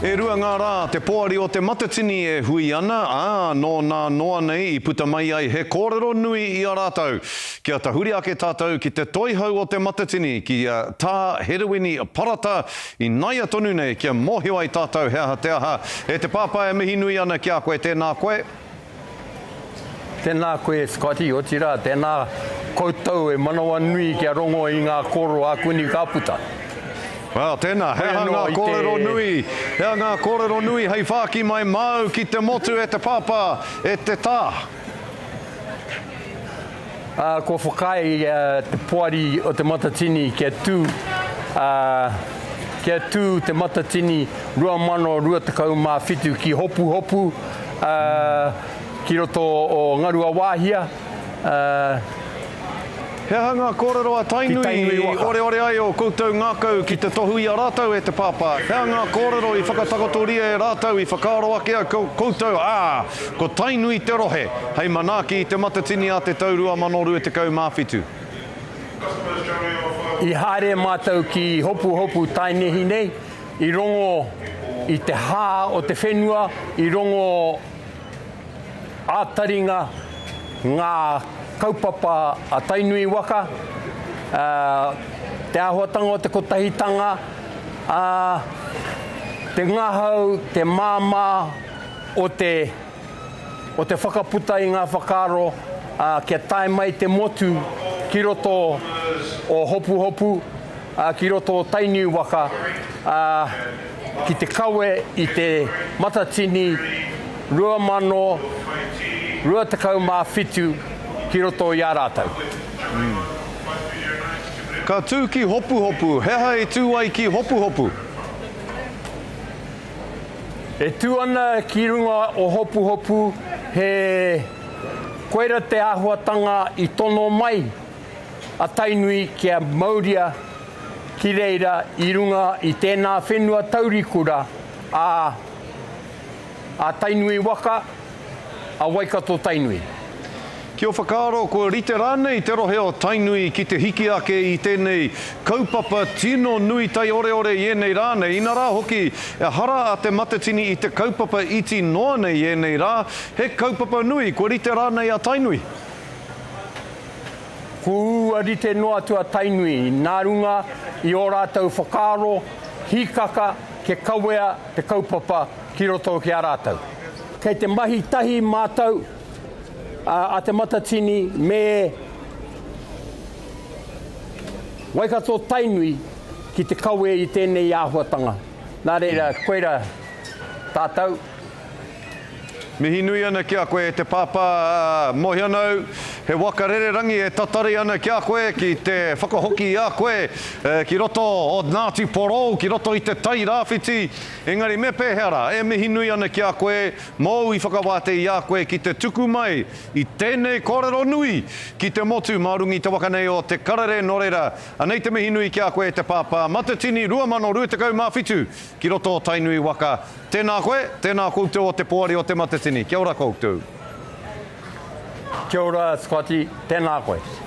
E rua ngā rā te Poari o Te Matatini e hui ana, ā, nō nā noa nei i puta mai ai he kōrero nui i a rātou. Kia tahuri ake tātou ki te toihau o Te Matatini, ki a Tā Herewini Parata, ināia tonu nei kia mōhio ai tātou he aha te aha. E te pāpā e mihi nui ana ki a koe, tēnā koe. Tēnā koe Scotty, otirā tēnā koutou e manawanui kia rongo i ngā kōrero ākuni ka puta. Well, tēnā, he aha ngā kōrero nui, he aha ngā kōrero nui hei whāki mai māu ki te motu e te pāpā, e te tā? Ā, kua whakaae te Poari o Te Matatini kia tū, ā, kia tū Te Matatini 2027 ki Hopuhopu, ā, ki roto o Ngaruawāhia, ā, He aha ngā kōrero a ki Tainui Tainui i waka. oreore ai ō koutou ngākau ki te tohu i a rātou e te pāpā? He aha ngā kōrero i whakatakotoria e rātou i whakaaro ake ai koutou, ā, ko Tainui te rohe hei manaaki i Te Matatini a te tau 2027? I haere mātou ki Hopuhopu taenehi nei, i rongo i te hā o te whenua, i rongo ā-taringa ngā kaupapa a Tainui waka, te āhuatanga o te kotahitanga, ā, te ngahau, te māmā o te, o te whakaputa i ngā whakaaro, ā, kia tae mai te motu ki roto o Hopuhopu, ā, ki roto o Tainui waka, ā, ki te kawe i te Matatini 2027 ki roto i a rātou. Ka tū ki Hopuhopu. He aha e tū ai ki Hopuhopu? E tū ana ki runga o Hopuhopu he koira te āhuatanga i tono mai a Tainui kia mauria ki reira i runga i tēnā whenua taurikura a a Tainui waka, a Waikato Tainui. Ki ō whakaaro, kua rite rānei te rohe o Tainui ki te hiki ake i tēnei kaupapa tino nui taioreore i ēnei rā nei, inarā hoki, ehara a Te Matatini i te kaupapa iti noa nei i ēnei rā, he kaupapa nui, kua rite rānei a Tainui? Kua rite noa atu a Tainui nā runga i ō rātou whakaaro hīkaka kia kawea te kaupapa ki roto ki a rātou. Kei te mahi tahi mātou a Te Matatini me Waikato Tainui ki te kawe i tēnei āhuatanga. Nā reira, koira tātou. Mihi nui ana ki a koe e te pāpā Mohi ana au, he waka rererangi e tatari ana ki a koe ki te whakahoki i a koe ki roto o Ngāti Porou, ki roto i te Tai Rāwhiti. Engari me pēhea rā, e mihi nui ana ki a koe mōu i whakawāte i a koe ki te tuku mai i tēnei kōrero nui ki te motu mā runga i te waka nei o Te Karere nō reira, anei te mihi nui ki a koe e te pāpā Matatini 2027 ki roto o Tainui waka. Tēnā koe, tēnā koutou o te Poari o Te Matatini. Kia ora koutou. Kia ora Scotty, tēnā koe.